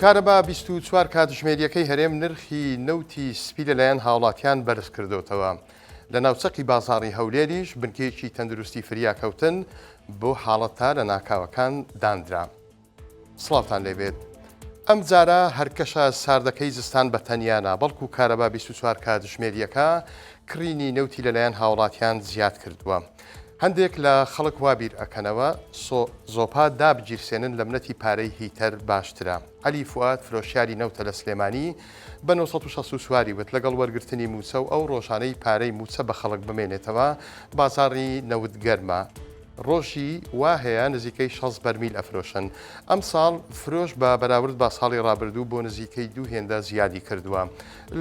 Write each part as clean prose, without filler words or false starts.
کارەبا 24 کاتژمێریەکەی هەرێم نرخی نەوتی سپی لەلایەن هاوڵاتیان بەرز کردۆتەوە. لە ناوچەقی بازاڕی هەولێریش بنکەیەکی تەندروستی فریاکەوتن بۆ حاڵەتە لەناکاوەکان دانرا. سڵاوتان لێبێت. ئەمجارە هەر کەشە ساردەکەی زستان بە تەنیا نا، بەڵکو کارەبا 24 کاتژمێرییەکە کڕینی نەوتی لەلایەن هاوڵاتیان زیاد کردووە. هەندێک لە خەڵک وا بیر ئەکەنەوە سۆ زۆپا دابگیرسێنن لە منەتی پارەی هیتەر باشترە. عەلی فوئاد فرۆشیاری نەوتە لە سلێمانی بە 964 ی وت لەگەڵ وەرگرتنی مووچە و ئەو ڕۆژانەی پارەی مووچە بە خەڵک بمێنێتەوە بازاڕی نەوت گەرمە. ڕۆژی وا هەیە نزیکەی 60 بەرمیل ئەفرۆشن. ئەمساڵ فرۆش بە بەراورد بە ساڵی ڕابردوو بۆ نزیکەی دوو هێندە زیادی کردووە.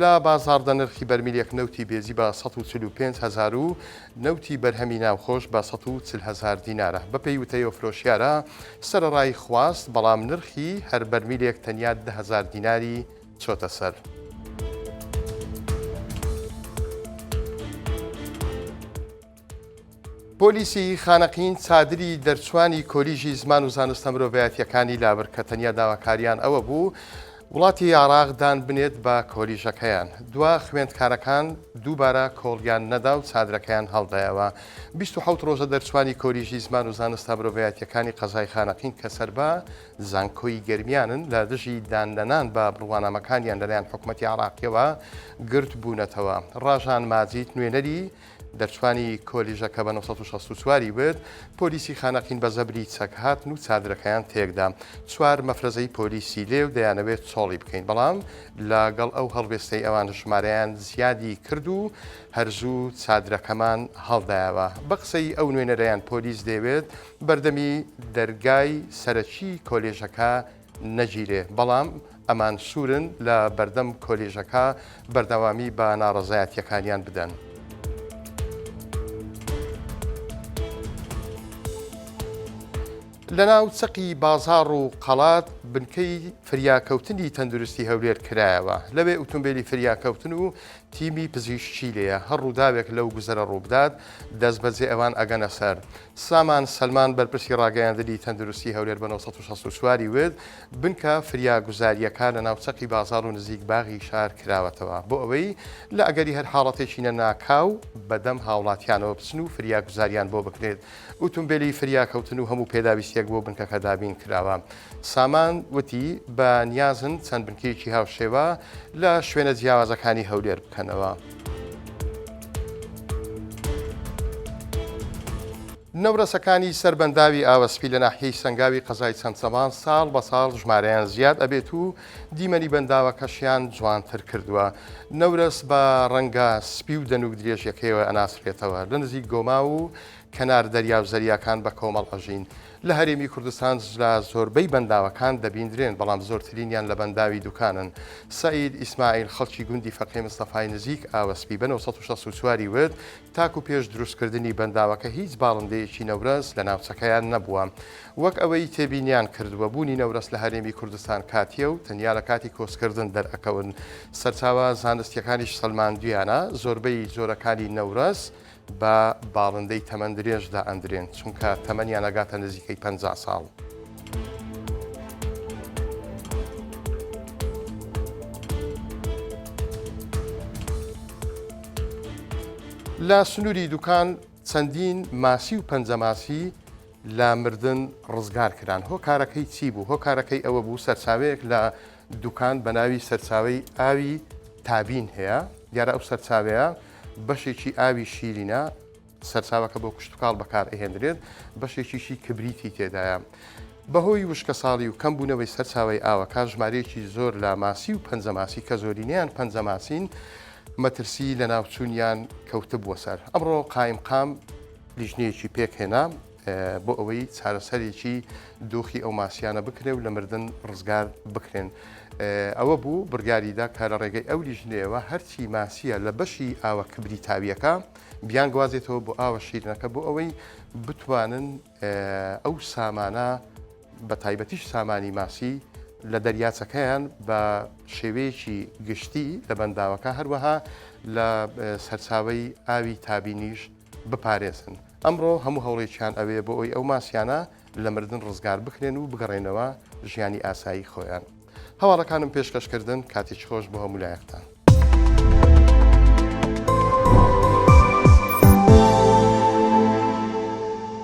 لە بازاڕدا نرخی بەرمیلێک نەوتی بێزی بە 145 هەزار و نەوتی بەرهەمی ناوخۆش بە 140 هەزار دینارە. بەپێی وتەی ئەو فرۆشیارە، سەرەڕای خواست، بەڵام نرخی هەر بەرمیلێک تەنیا 10 هەزار دیناری چۆتە سەر. پۆلیسی خانەقین چادری دەرچوانی کۆلیژی زمان و زانستە مرۆڤایەتییەکانی لابرد کە تەنیا داواکاریان ئەوە بوو وڵاتی عێراق دان بنێت بە کۆلیژەکەیان. دوا خوێندکارەکان دووبارە کۆڵیان نەدا و چادرەکەیان هەڵدایەوە. 27 ڕۆژە دەرچوانی کۆلیژی زمان و زانستە مرۆڤایەتییەکانی قەزای خانەقین کە سەر بە زانکۆی گەرمیانن لە دژی داننەنان بە بڕوانامەکانیان لەلایەن حکومەتی عێراقیەوە گرتبوونەتەوە. ڕاژان ماجید نوێنەری دەرچوانی کۆلیژەکە بە 964 ی وت، پۆلیسی خانەقین بە زەبری چەک هاتن و چادرەکەیان تێکدا. چوار مەفرەزەی پۆلیسی لێ و دەیانەوێت چۆڵی بکەین، بەڵام لە گەڵ ئەو هەڵوێستەی ئەوان ژمارەیان زیادی کرد و هەر زوو چادرەکەمان هەڵدایەوە. بە قسەی ئەو نوێنەرەیان پۆلیس دەیەوێت بەردەمی دەرگای سەرەکی کۆلێژەکە نەگیرێ، بەڵام ئەمان سوورن لە بەردەم کۆلێژەکە بەردەوامی بە ناڕەزایەتییەکانیان بدەن. لەناو چەقی بازاڕ و قەڵات بنکەی فریاکەوتنی تەندروستی هەولێر کرایەوە، لەوێ ئوتومبێلی فریاکەوتن و تیمی پزیشکی لێیە، هەر ڕووداوێک لەو گوزەرە ڕووبدات دەستبەجێ ئەوان ئەگەنە سەر. سامان سەلمان بەرپرسی ڕاگەیاندنی تەندروستی هەولێر بە 964 ی وت، بنکە فریاگوزارییەکە لە ناو چەقی بازاڕ و نزیک باغی شار کراوەتەوە بۆ ئەوەی لە ئەگەری هەر حاڵەتێکی نەناکاو بەدەم هاوڵاتیانەوە بچن و فریاگوزاریان بۆ بکرێت. ئوتومبێلی فریاکەوتن و هەموو پێداویستییەک بۆ بنکەکە دابین کراوە. سامان وتی، بە نیازن چەند بنکەیەکی هاوشێوە لە شوێنە جیاوازەکانی هەولێر بکەنەوە. نەورەسەکانی سەر بەنداوی ئاوەسپی لە ناحیەی سەنگاوی قەزای چەمچەماڵ ساڵ بە ساڵ ژمارەیان زیاد ئەبێت و دیمەنی بەنداوەکەشیان جوانتر کردووە. نەورەس بە ڕەنگە سپی و دەنووک درێژیەکەیەوە ئەناسرێتەوە. لە نزیک گۆماو و کەنار دەریا و زەریاکان بە کۆمەڵ ئەژین. لە هەرێمی کوردستان لە زۆربەی بەنداوەکان دەبیندرێن، بەڵام زۆرترینیان لە بەنداوی دوکانن. سەعید ئیسماعیل خەڵکی گوندی فەقێ مستەفای نزیک ئاوەسپی بە 964 ی وت، تاکو پێش دروستکردنی بەنداوەکە هیچ باڵندەیەکی نەورەس لە ناوچەکەیان نەبووە. وەک ئەوەی تێبینیان کردووە بوونی نەورەس لە هەرێمی کوردستان کاتییە و تەنیا لە کاتی کۆچکردن دەرئەکەون. سەرچاوە زانستییەکانیش سەلماندویانە زۆربەی جۆرەکانی نەورەس بە باڵندەی تەمەن درێژ دائەندرێن، چونکە تەمەنیان ئەگاتە نزیکەی 50 ساڵ. لە سنووری دوکان چەندین ماسی و پەنجەماسی لە مردن ڕزگار کران. هۆکارەکەی چی بوو؟ هۆکارەکەی ئەوە بوو سەرچاوەیەک لە دوکان بە ناوی سەرچاوەی ئاوی تابین هەیە، دیارە ئەو سەرچاوەیە بەشێکی ئاوی شیرینە، سەرچاوەکە بۆ کشتوکاڵ بەکار ئەهێنرێت، بەشێکیشی کبریتی تێدایە. بەهۆی وشکەساڵی و کەمبوونەوەی سەرچاوەی ئاوەکە، ژمارەیەکی زۆر لە ماسی و پەنجەماسی کە زۆرینەیان پەنجەماسین، مەترسی لەناوچوونیان کەوتبووە سەر. ئەمڕۆ قایمقام لیژنەیەکی پێکهێنا بۆ ئەوەی چارەسەرێکی دۆخی ئەو ماسیانە بکرێ و لە مردن ڕزگار بکرێن. ئەوە بوو بڕیاریدا کە لە ڕێگەی ئەو لیژنەیەوە هەرچی ماسیە لە بەشی ئاوە کبریتاویەکە بیانگوازێتەوە بۆ ئاوە شیرنەکە بۆ ئەوەی بتوانن ئەو سامانە بە تایبەتیش سامانی ماسی لە دەریاچەکەیان بە شێوەیەکی گشتی لە بەنداوەکە هەروەها لە سەرچاوەی ئاوی تابینیش بپارێزن. ئەمڕۆ هەموو هەوڵێکیان ئەوەیە بۆ ئەوەی ئەو ماسیانە لە مردن ڕزگار بکرێن و بگەڕێنەوە ژیانی ئاسایی خۆیان. هەواڵەکانم پێشکەش کردن، کاتێکی خۆش بۆ هەموو لایەکتان.